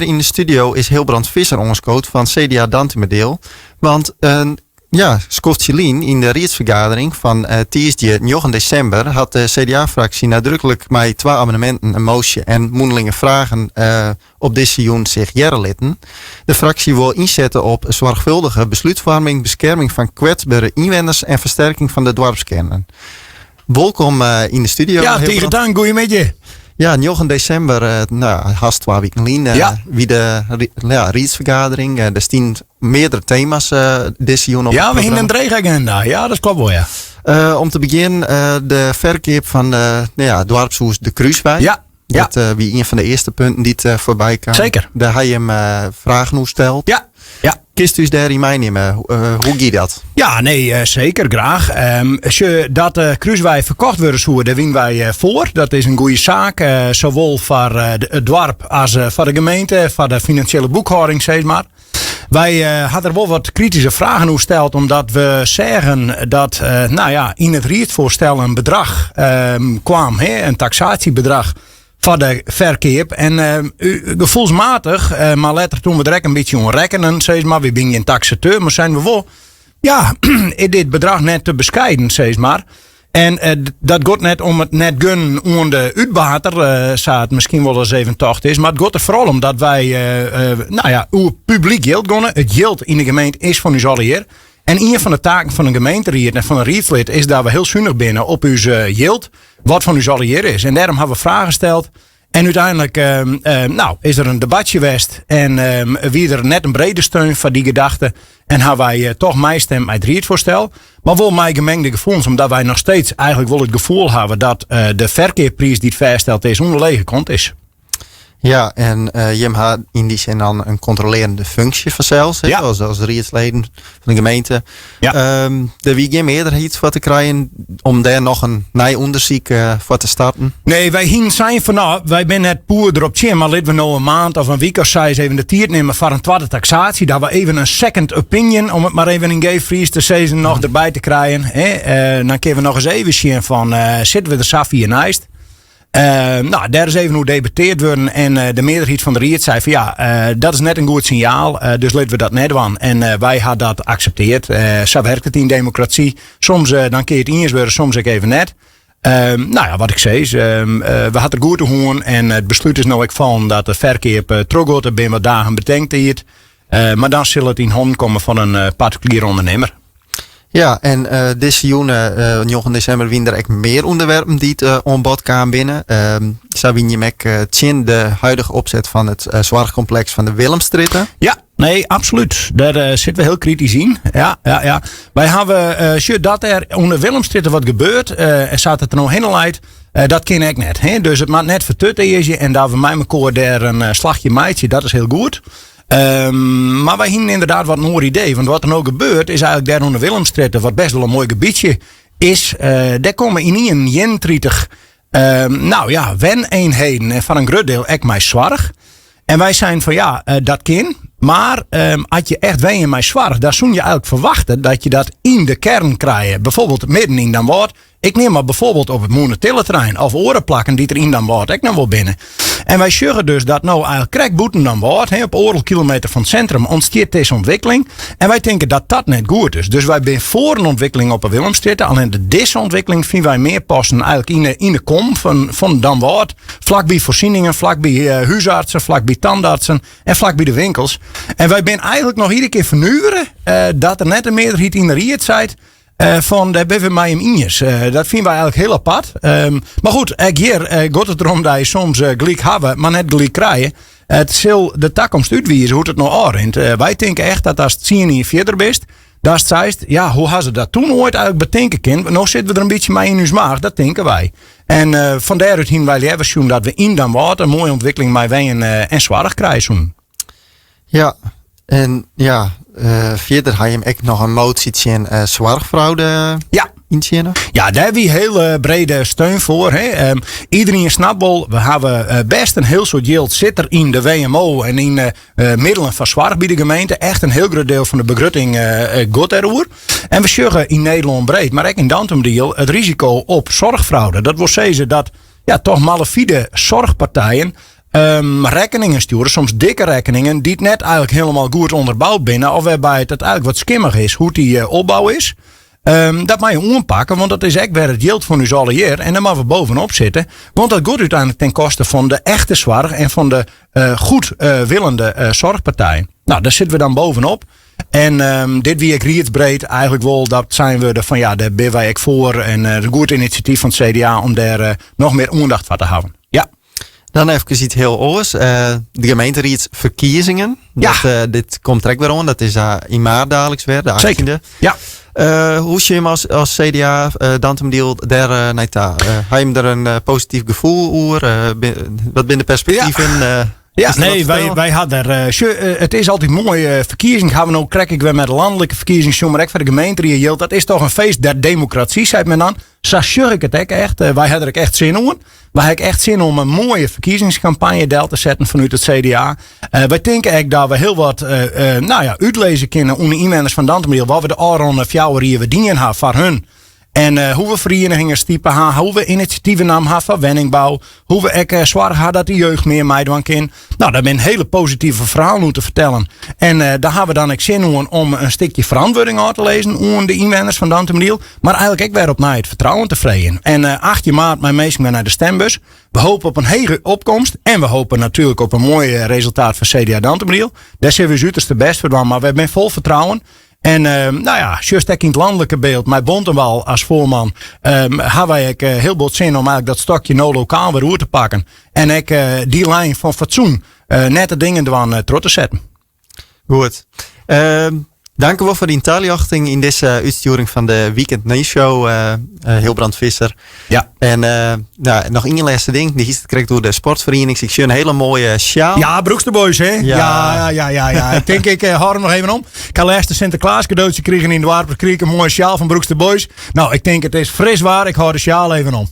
Yn de studio is Hilbrand Visser oanskood fan CDA Dantumadiel. Want in ja, skoftsje lyn yn de riedsfergadering fan tiisdei njoggen desimber hat de CDA-fraksje nadruklik mei twa amendeminten, in moasje en mûnlinge fragen op dizze jûn sich hearre litten. De fraksje wol ynsette op soarchfuldige beslútfoarming, beskerming fan kwetsbere ynwenners en fersterking fan de doarpskearnen. Wolkom yn de studio. Ja, tige tank. Goeiemiddei. Ja, njoggen desimber, no, hast twa wiken lyn, wie de ja, riedsfergadering. Der stienen meardere tema's dizze jûn op. Ja, we hienen in drege agenda. Ja, dat klopt wol, ja. Om te begjinnen de ferkeap fan no ja, doarpshûs De Krúswei. Dat wie ien fan de earste punten dy't foarby kaam. Dêr ha jim fragen oer steld. Ja. Kinst ús dêryn meinimme? Hoe gie dat? Ja, nee, seker, graach. Dat de Krúswei ferkocht wurde soe, dêr wiene wy foar. Dat is in goede saak, sawol foar it doarp as foar de gemeente, foar de finansjele boekhâlding, sis mar. Wy ha der wol wat krityske fragen oer steld, omdat we seagen dat nou ja, yn it riedsfoarstel in bedrach kwam, hè, in taksatiebedrach foar de ferkeap. En gefoelsmatich, mar letter toen we der ek in bytsje oan rekkenen, sis mar, wy binne gjin taksateur, mar seinen we wol, ja, is dit bedrach net te beskeiden, sis mar. En dat giet net om it net gunnen oan de útbater, sa it miskien wol ris even tocht is, mar it giet der foaral om dat wy nou ja, oer publyk jild gonne. It jild yn de gemeente is fan ús allegear. En ien fan de taken fan in gemeenteried en fan in riedslid is dat we hiel sunich binne op ús jild, wat fan ús allegear is. En dêrom hawwe we fragen steld. En úteinlik nou, is der in debatsje west en wie der net in brede steun foar dy gedachte. En hawwe wy toch meistimd mei it riedsfoarstel. Mar wol mei gemengde gefoelens, omdat wy noch steeds eigenlik wol it gefoel hawwe dat de ferkeappriis dy't fêststeld is oan de lege kant is. Ja, en jim ha yn dy sin dan in kontrolearjende funksje fansels, hè, as riedsleden fan de gemeente. Der wie gjin mearderheid foar te krijen om dêr noch in nij ûndersyk foar te starten? Nee, wy hienen sein fan nou, wy binne net poer derop tsjin, mar litte we no in maand of in wike of seis even de tiid nimme foar in twadde taksaasje. Dat we even in second opinion, om it mar even yn geef Frysk te sizzen, noch derby te krijen. Hè. Dan kinne we noch ris even sjen fan, sitte we der sa fier neist? Nou, dêr is even oer debatteard wurden en de mearderheid fan de ried sei fan ja, dat is net in goed sinjaal, dus litte we dat net dwaan. En wy ha dat aksepteard. Sa werkt it yn demokrasy. Soms dan kin je it iens wurde, soms ek even net. Nou ja, wat ik sis, we ha der goed oer hân en it beslút is no ek fallen dat de ferkeap trochgiet. Der binne wat dagen bedenktiid. Mar dan sil it yn hannen komme fan in partikuliere ûndernimmer. Ja, en dizze jûn, njoggen desimber, wiene der ek mear ûnderwerpen dy't oan bod kaam binne. Sa wiene jim ek tsjin de huidige opset fan it soarchkompleks fan de Willemstrjitte. Ja, nee, absolút. Dêr sitte we hiel kritysk yn. Ja, ja, ja. Wy hawwe, sjoch, dat der oan de Willemstrjitte wat gebeurt en sa't it der no hinne leit, dat kin ek net. Hè? Dus it moat net fertutearzje en dat we mei mekoar dêr in slachje meitsje, dat is hiel goed. Mar wy hienen ynderdaad wat in oar idee. Want wat der no gebeurt is eigenlik dêr oan de Willemstrjitte, wat best wol in moai gebietsje is, dêr komme ynienen 31 nou ja, weneenheden en foar in grut diel ek mei soarch. En wy seinen fan ja, dat kin, mar as je echt wenje mei soarch, dan soene je eigenlik ferwachte dat je dat yn de kern krije. Bijvoorbeeld midden yn Damwâld. Ik neam mar bijvoorbeeld op it Mûnetillerterrein of oare plakken dy't der yn Damwâld ek noch wol binne. En wy sjogge dus dat no eigenlik krekt bûten Damwâld, op oardel kilometer fan it sintrum, ûntstiet dizze ûntwikkeling. En wy tinke dat dat net goed is. Dus wy binne foar in ûntwikkeling op 'e Willemstrjitte, allinnich dizze ûntwikkeling fine wy mear passen eigenlik yn de kom fan Damwâld, flakby foarsieningen, flakby húsartsen, flakby tandartsen en flakby de winkels. En wy binne eigenlik noch iedere kear fernuvere dat der net in mearderheid yn de ried seit fan dêr binne we mei him iens. Dat fine wy eigenlik hiel apart. Mar goed, ek hjir giet it derom dat je soms gelyk hawwe, mar net gelyk krije. It sil de takomst útwize hoe't it no ôfrint. Wy tinke echt dat ast tsien jier fierder bist, datst seist, ja, hoe ha se dat toen oait eigenlik betinke kind? No sitte we der in bytsje mei yn ús maach, dat tinke wy. En fan dêrút hiene wy leaver sjoen dat we yn Damwâld in moaie ûntwikkeling mei wenjen en soarch krije soenen. Ja, en ja, fierder ha jim ek noch in motie tsjin soarchfraude yntsjinne. Ja, dêr wie hiele brede steun foar. Hè. Iederien snapt wol, we hawwe bêst in hiel soad jild sit der yn de WMO en yn middelen foar soarch by de gemeente. Echt in hiel grut diel fan de begrutting giet dêroer. En we sjogge yn Nederlân breed, mar ek yn Dantumadiel, it risiko op soarchfraude. Dat wol sizze dat ja, toch malafide soarchpartijen. Rekkeningen stjoere, soms dikke rekkeningen, dy't net eigenlik hielendal goed ûnderboud binne of wêrby't it eigenlik wat skimmich is hoe't dy opbou is. Dat moatte je oanpakke, want dat is ek wer it jild fan ús allegear en dêr moatte we bovenop sitte. Want dat giet úteinlik ten koste fan de echte soarch en fan de goed willende soarchpartijen. Nou, dêr sitte we dan bovenop. En dit wie ek riedsbreed eigenlik wol dat sein wurde fan ja, dêr binne wy ek foar en in goed inisjatyf fan it CDA om dêr noch mear oandacht foar te hawwen. Ja. Dan even iets heel oars. De gemeenteriedsferkiezingen. Ja. Dit komt der ek wer oan. Dat is yn maart daliks wer, de Zeker. 18e. Ja. Hoe sjoch je as CDA Dantumadiel dêr nei ta? Ha je der in posityf gefoel oer? Wat binne de perspektiven? Ja. Ja, Is der nee, wat te wij hadden er, sjoch, it is altyd moai, ferkiezing hawwe we no krekt ek wer mei de lanlike ferkiezing sjoen, mar ek foar de gemeenterie jildt. Dat is toch in feest der demokrasy, seit men dan. Sa sjoch ik it ek echt. Wy ha der ek echt sin oan. Wy ha ek echt sin om in moaie ferkiezingskampanje del te setten fanút it CDA. Wy tinke ek dat we hiel wat útlizze kinne oan de ynwenners fan Dantumadiel wat we de ôfrûne 4 jier wer dien ha foar hun. En hoe we ferienigingen stipe ha, hoe we inisjativen naam ha foar wenningbou, hoe we ek soarge ha dat de jeugd mear meidwaan kin. Nou, dat binne hiele positive ferhalen oer te fertellen. En dêr ha we dan ek sin oan om in stikje ferantwurding ôf te lizzen oan de ynwenners fan Dantumadiel. Mar eigenlik ek wer opnij it fertrouwen te freegjen. En 18 maart mei minsken wer nei de stembus. We hopen op in hege opkomst. En we hopen natuerlik op in moai resultaat foar CDA Dantumadiel. Dêr sille we ús uterste bêst foar dwaan. Mar we binne fol fertrouwen. En sjochst ek yn it lanlike byld mei Bontenwal as foarman, ha wy ek hiel bot sin om eigenlik dat stokje no lokaal wer oer te pakken. En ek dy lijn fan fatsoen, nette dingen dwaan troch te setten. Goed. Dank u wol foar dyn taljochting yn dizze útstjoering fan de Weekend Nieuws Show, Hilbrand Visser. Ja. En noch ien lêste ding. Dy hiest it krekt oer de sportferienings. Ik sjoch in hiele moaie sjaal. Ja, Broekster Boys, hè? Ja. Ja, ja, ja, ja. Ik tink, ik hâld him noch even om. Ik ha lêste Sinterklaas cadeautje krigen yn it doarp. Ik krige in moaie sjaal fan Broekster Boys. Nou, ik tink, it is fris waar. Ik hâld de sjaal even om.